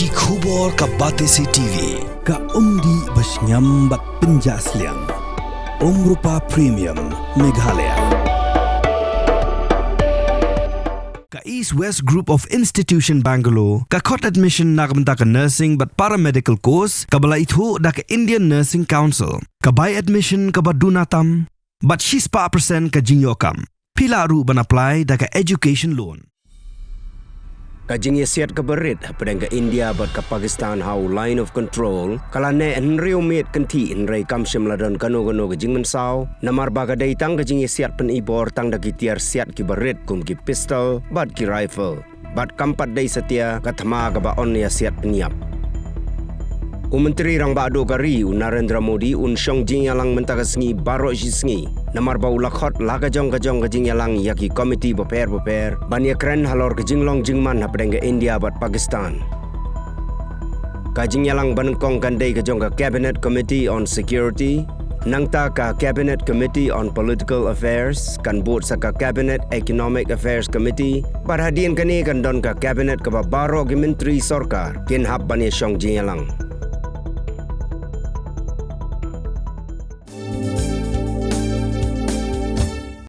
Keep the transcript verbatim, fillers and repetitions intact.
Ki khubor ka Batesi T V, ka umdih ba shngiam bad pynjah sliang. Umrupa Premium, Meghalaya. Ka East West Group of Institution Bangalore ka khot admission na ka bynta ka nursing bad paramedical course kaba la ithuh da ka Indian Nursing Council. Ka bai admission kaba duna tam bad shispah percent ka jingïoh kam. Phi lah ruh ban apply da ka education loan. Ka jingïasiat kaba rit hapdeng ka India bad ka Pakistan ha u Line of Control ka la neh hynriew miet kynthih, hynrei kam shym la don kano kano ka jingmynsaw, namar ba ka dei tang ka jingïasiat pynibor tang da ki tiar siat kiba rit kum ki pistol bad ki rifle. Bad kam pat dei satia ka thma kaba yn ïasiat pynïap. U Myntri Rangbah Duh ka ri, u Narendra Modi, un shong jingïalang mynta ka sngi baroh shi sngi, namar ba u la khot la ka jong ka jong ka jingïalang ïa ki komiti bapher bapher ban ïakren halor ka jinglong jingman hapdeng ka India bad Pakistan. Ka jingïalang banyngkong kan dei ka jong ka Cabinet Committee on Security, nangta ka Cabinet Committee on Political Affairs, kan bud sa ka Cabinet Economic Affairs Committee, bad hadien kane kan don ka Cabinet kaba baroh ki myntri sorkar kin hap ban ïashong jingïalang.